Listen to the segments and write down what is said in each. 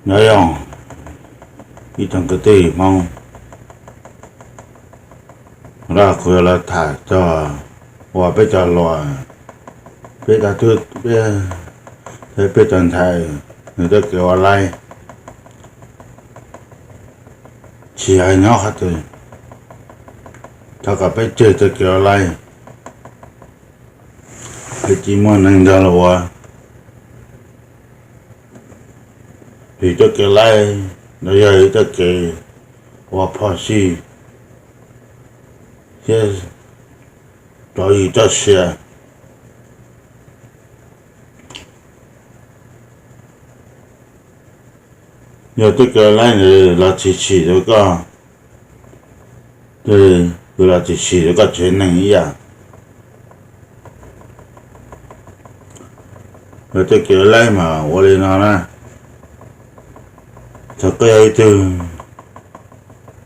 Nyob zoo ib tsoom kwv tij Hmoob, hnub no kuv yuav los tham txog uas peb cov hluas, peb cov tub, peb, peb cov ntxhais, nws tej kev ua laib, tsis hais nyob qhov twg, thov kom peb tseg tej kev ua laib, peb tsis muaj neeg nrog luag ua. Vim tej kev ua laib no yog ib tej kev ua phom sij thiab rov yus txoj sia. Yog tej kev ua laib ntawd los tsis tsim rau koj, ces los tsis tsim rau koj tsev neeg ib yam. Yog tej kev ua laib mas ua li no na, txawm koj yog ib tug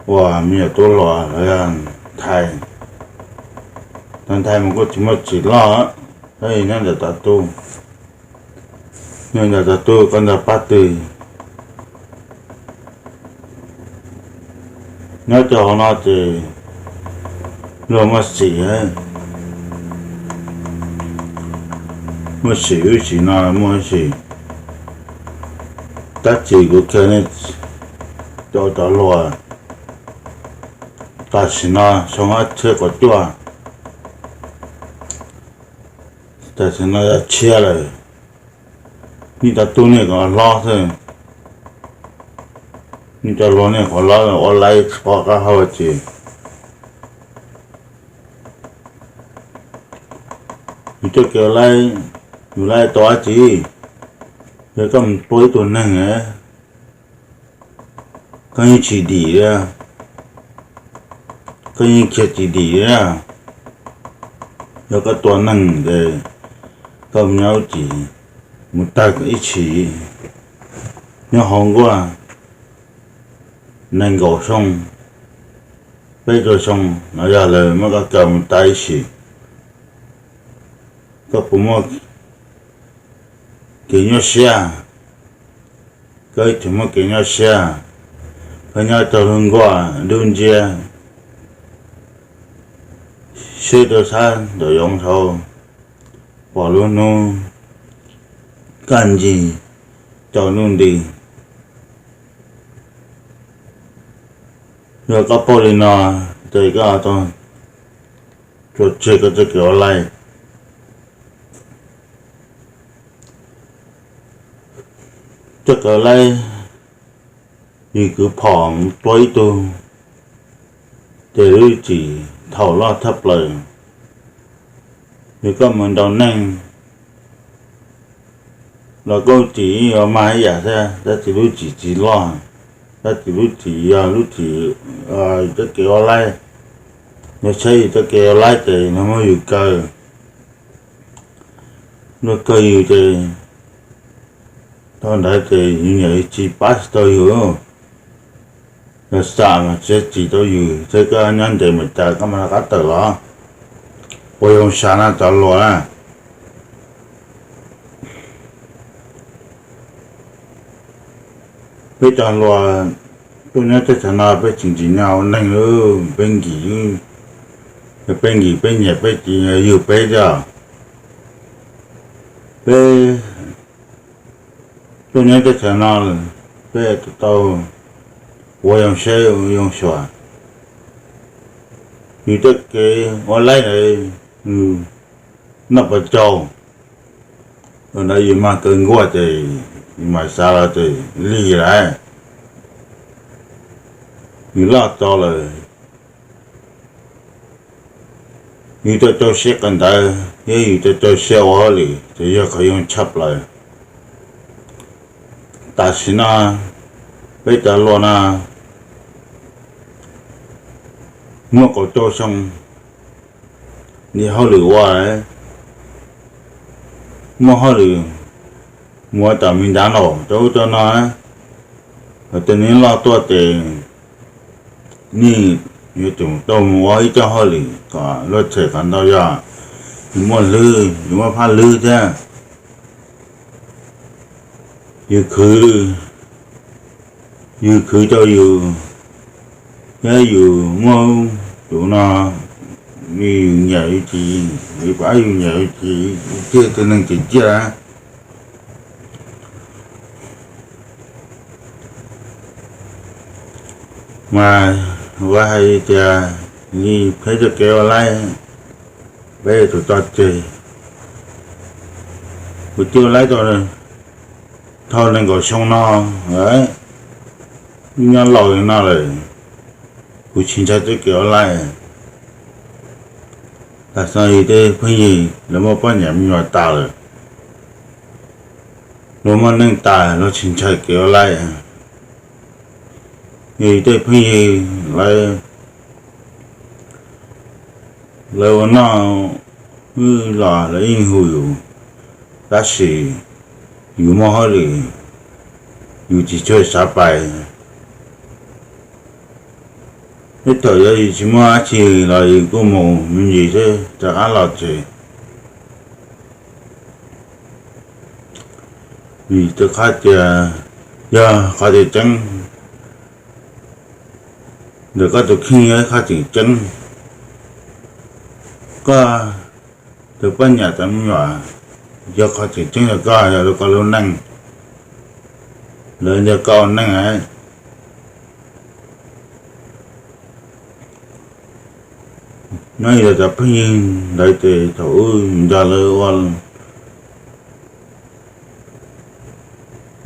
uas me nyuam tub hluas los yog ntxhais, tus ntxhais mas kuj tsis muaj tsim loj, tab sis nyob ntawm tus tub, nyob ntawm tus tub koj nrog pab twg. Nyob rau hauv no ces luag muaj sim, muaj sim ub sim no muaj sim. Tab sis kuv qhia nej cov, cov hluas tam sim no xyoo ob txhiab kaum cuaj, tam sim no yog tshiab lawm, nej cov tub nej kom hlob xwb, nej cov hluas nej kom hlob ua laib tsis pom qab hau ces. Yus tej kev ua laib, yus laib tau dab tsi? Yog koj mus tua ib tug neeg, koj yeej tsis dim li, koj yeej khiav tsis dim li. Yog koj tua neeg ces koj mus nyob ub tsis, mus tag ib tshim, nyob hauv nkuaj nees nkaum xyoo, peb caug xyoo los yog lawv muab koj kaw mus tag ib sim, koj puas muaj kev nyuaj siab? Koj ib txwm muaj kev nyuaj siab, koj nyob rau lub nkuaj dub nciab, saib rau sab nraum zoov saud, pom lub hnub kaj ncig rau ntuj nti. Yog koj paub li no ces koj tau tso tseg koj tej kev ua laib. Tej kev ua laib, yus kwv phom tua ib tug, ces lub txim thaum loj thawj plaws. Yog koj mus ntaus neeg los koj txim yuav mag ib yam thiab, tab sis lub txim tsis loj, tab sis lub txim yog lub txim tej kev ua laib. Yog saib yus tej kev ua laib ces nws muab yus kaw, luag kaw yus ces thaum ntawd ces yus niam yus txiv pab tsis tau yus. Yog xam mas tsis txim tau yus, thiab koj nyob ntev mas cas koj mam rov qab tawm los. Ua zoo saib na cov hluas na. Peb cov hluas tuaj nyob teb chaws no peb tsis ntsim nyog ua neeg, peb nkim, peb nkim peb nyiam peb tsis yug peb thiab. Peb tuaj nyob teb chaws no, peb tau ua zoo saib ua zoo xyuas. Yus tej kev ua laib ntawd, noj pov tsau, ntawd yus mag kaw nkuaj ces yus mam xav los ces lig lawm. Yus loj tau lawm, yus tau rau siab kawm ntawv thiab yus tau rau siab ua hauj lwm ces yog qhov zoo tshaj plaws. Tam sim no peb cov hluas no muaj kaum rau xyoo, ntim hauj lwm ua, muaj hauj lwm mus ua tom me ntav nraum rau ub rau no. Yog tias nej loj tuaj ces nej yuav tsum tau mus ua ib co hauj lwm kom luag tshem kom ntau, yog yus muaj hlwb, yus muaj phaj hlwb thiab, yus khwv yus khwv rau yus, thiab yus muaj tus no, yus nyiam yus ces, yus pab yus nyiam yus ces, yus thiaj tus neeg ciaj ciaj. Mas ua hais tias li peb txoj kev ua laib, peb tus txoj ceg, kuv twb ua laib tau dhau nees nkaum xyoo no, nyob laus li no lawm, kuv tsis ntshai txoj kev ua laib. Tam sim no yus tej phooj ywg lawv muaj poj niam me nyuam tas lawm, luag muaj neej tas luag tsis ntshai kev ua laib. Yus tej phooj ywg lawv, lawv ua noj wb los lawv yeej hu yus, tab sis yus muaj hauj lwm, yus tsis tshua xav pais. Tej thaum yog yus tsis muaj dab tsi los yus kuj mus me ntsis xwb rov qab los tsev. Vim rau qhov tias yog qhov tseem ceeb, ntawm koj tus kheej yog ib qhov tseem ceeb, koj tus poj niam tus me nyuam yog qhov tseem ceeb rau koj, yog rau koj lub neej, lawv nrog koj ua neej. Nyob li cov phooj ywg ntawd ces thaum ub nrog lawv ua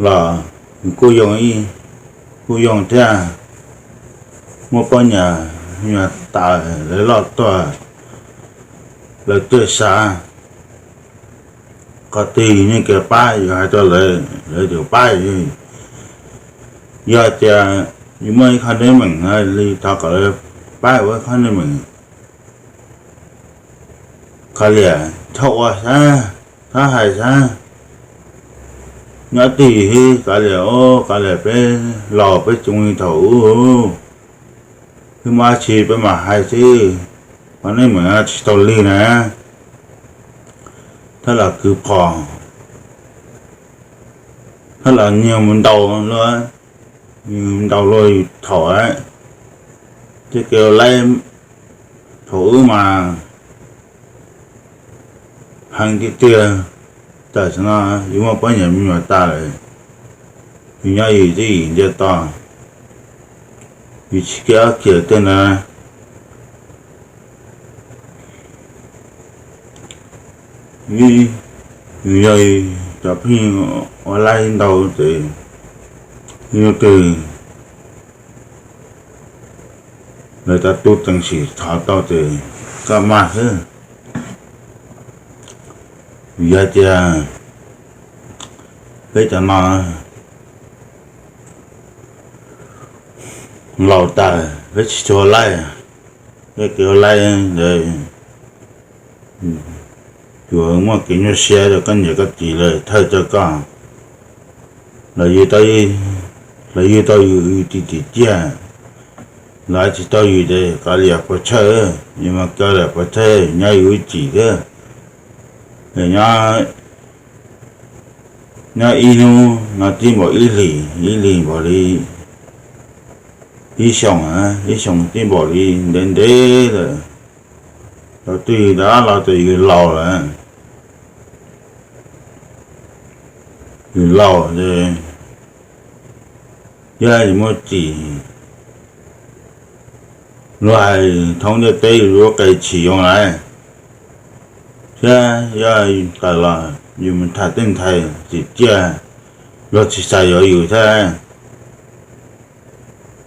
los kuj yoo, kuj yoo thiab, muaj poj niam me nyuam tas, lawv loj tuaj, lawv tuaj xav qhov twg yus yeej kawg pab, yus hais rau lawv, lawv yuav pab. Yog tias yus muaj ib qho teeb meem li thov kom lawv pab ua ib qho teeb meem, kav liam txhob ua xav, txhob hais xav. Nyob twj ywm xwb, kav liam, kav liam, peb laus peb tsis zoo li thaum ub, wb muaj dab tsi peb mam hais xwb. Qhov teeb meem tsis tau lig na, thab los kwv phom, thab los nyiag mus ntaus luag, ntaus luag yus thaum, tej kev ua laib thaum ub mas heev tiag tiag. Tam sim no yus muaj poj niam me nyuam tas lawm, yus nyob yus twj ywm ntiaj teb, yus tsis kev ob kiag tej ntawd. Yus yog cov phooj ywg ua laib ntau ces yus twg lawv cov tub ceev xwm thov tau ces koj maj xwb. Vim yog tias peb cov no laus tas peb tsis tshua laib, peb kev ua laib ntawd yuav muaj kev nyuaj siab rau koj niam koj txiv lawv thawj rau koj. Lawv yug tau, lawv yug tau yus, yus tsis tsim txiaj, lawv tsis tau yus ces kav liam puas tshawj, yus mas kav liam puas tshawj, nyob yus ib txhis thiab. Nyob ib hnub no tib npaum ib hlis, ib hlis npaum li ib xyoos, ib xyoos tib npaum li ntev ntev lawm. Thaum twg yus rov qab los ces yus laus lawm. Yus laus ces yog yus muaj txim, luag hais thoob ntiaj teb yus lub qe tsis yoo lawm, thiab yog tawm los yus mus tham tej ntxhais tsim txiaj, luag tsis xav yuav yus thiab.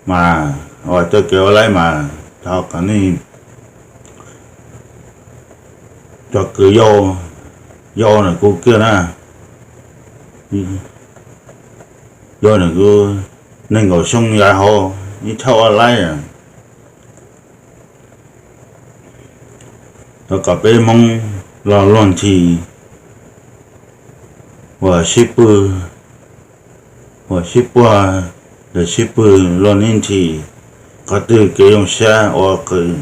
Mas ua txoj kev ua laib mas thov kom nej cov kwv yau, yau ntawm kuv kiag na, yau ntawm kuv nees nkaum xyoo yav hauv ib thaj ua laib, thov kom peb Hmoob los luag ntxhi uas sib pw, uas sib puag, los sib pw luag ib ntxhi, qhov twg kev zoo siab ua kev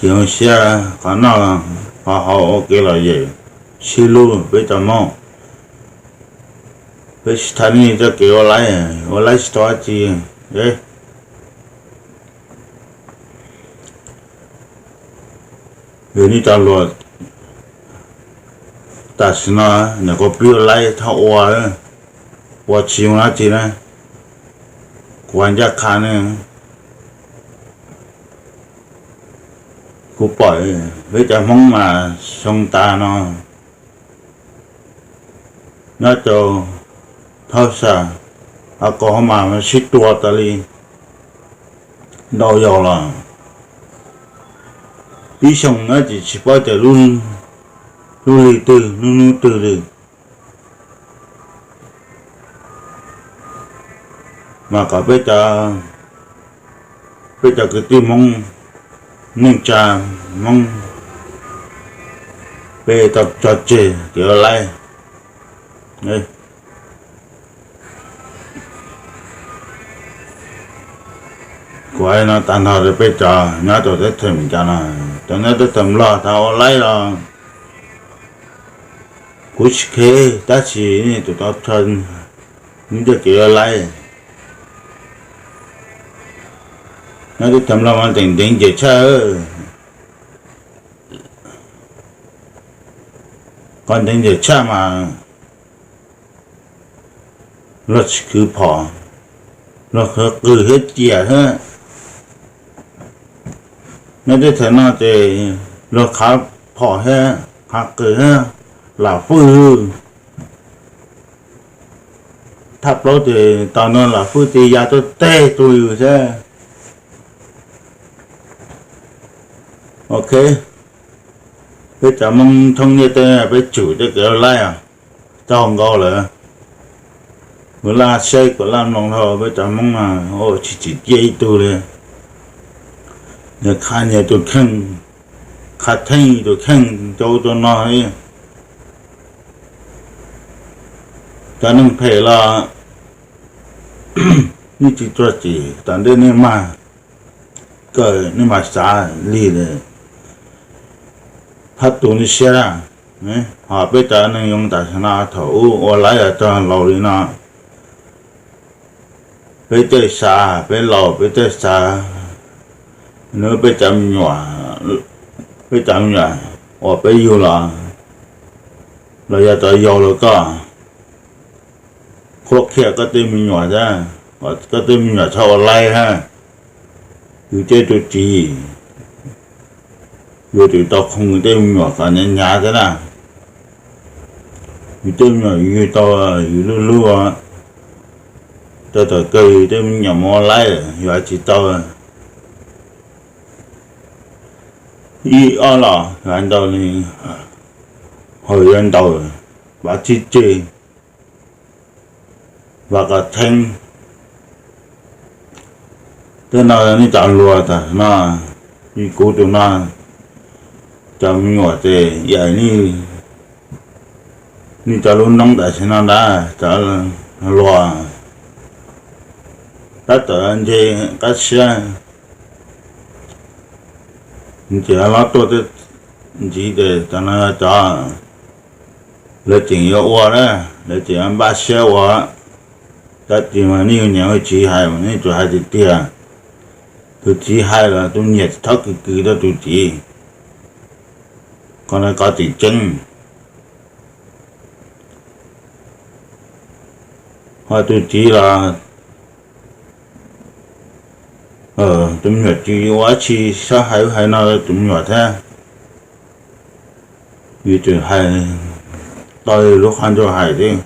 zoo siab, qhov noj qhov haus ua kev lom zem, sib hlub peb cov Hmoob. Peb tsis tham nej txoj kev ua laib, ua laib tsis tau dab tsi. Yog nej cov hluas tam sim no nyuam qhuav pib ua laib thaum ua, ua tsis zoo dab tsi na, kuv ncaj qha ne. Kuv pom peb cov Hmoob mas xyoo tas no nyob rau Thoj Sam, Au Kaus Hauv Mas sib tua tas li ntau zaus los ib xyoo na ces tsis paub tias lub hli twg lub hnub twg li. Mas kom peb cov, peb cov kwv tij Hmoob, neej tsa Hmoob, peb tau tso tseg kev ua laib. Kuv hais no tag nrho rau peb cov nyob rau teb chaws Amelikas no, cov nyob teb chaws Nplog tau ua laib los kuv tsis kheev, tab sis nej tus tau tso nej cov kev ua laib. Nyob teb chaws Nplog mas teem ntev nce tshaj, qhov ntev nce tshaj mas luag tsis khwv phom, luag khwv qws thiab cia thiab. Nyob teb chaws no ces luag khav phom thiab khav qws thiab lam fwj. Thaj plaub ces tau no lam fwj ces ya tuaj teg tus yus thiab. Ok, peb cov Hmoob thoob ntiaj teb peb tsum tej kev ua laib os, tau nkaus lawm. Kuv laj saib kuv laj mloog dhau peb cov Hmoob no tsis tsim ciaj ib tug li. Nyias khav nyias tus kheej, khav theej tus kheej rau ub rau no li. Cov neeg phem los nej tsis txuag txim, tom ntej nej mag kawm, nej mag xav li lawm, phab tu nej siab. Ho peb cov neeg yoov tam sim no thaum ub ua laib los txog laus li no, peb tej xav, peb laus peb tej xav, nws peb cov me nyuam, peb cov me nyuam uas peb yug los, los yog cov yau los koj qhuab qhia koj tej me nyuam thiab, koj tej me nyuam txhob ua laib hab. Yus tej tus txiv, yus twb tau khoom yus tej me nyuam kom hnyav hnyav thiab na. Yus tej me nyuam yus yug tau, yus hlub hlub, tau tawm kawg yus tej me nyuam mus ua laib, yus hais tsis tau. Ib ob los hais ntau li, ho yuav ntaus vav txhib tseg, vav qas theeb. Tej no nej cov hluas tam no, kuv tus no, cov me nyuam ces yam nej cov lub noob tam sim no ntag, cov hluas tab tom ntse qab siab, ces hlob tuaj ntxiv ces cov no cov lawv tseem yuav ua na, lawv tseem yuav npaj siab ua. Tab sis mas nej ua niam ua txiv hais mas nej tsuas hais tiag tiag, tus txiv hais los tus niam txhob kws kws rau tus txiv, qhov no qhov tseem ceeb. Ho tus txiv los tus me nyuam tsis ua dab tsi, txhob hais ub hais no rau tus me nyuam thiab. Yus tseem hais tau lub qhov ncauj hais xwb.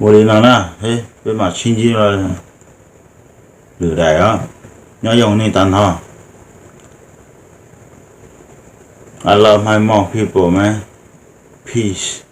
Ua li no na, peb mam sib ntsib lwm daim os. Nyob zoo nej tag nrho. I love my Hmong people, man. Peace.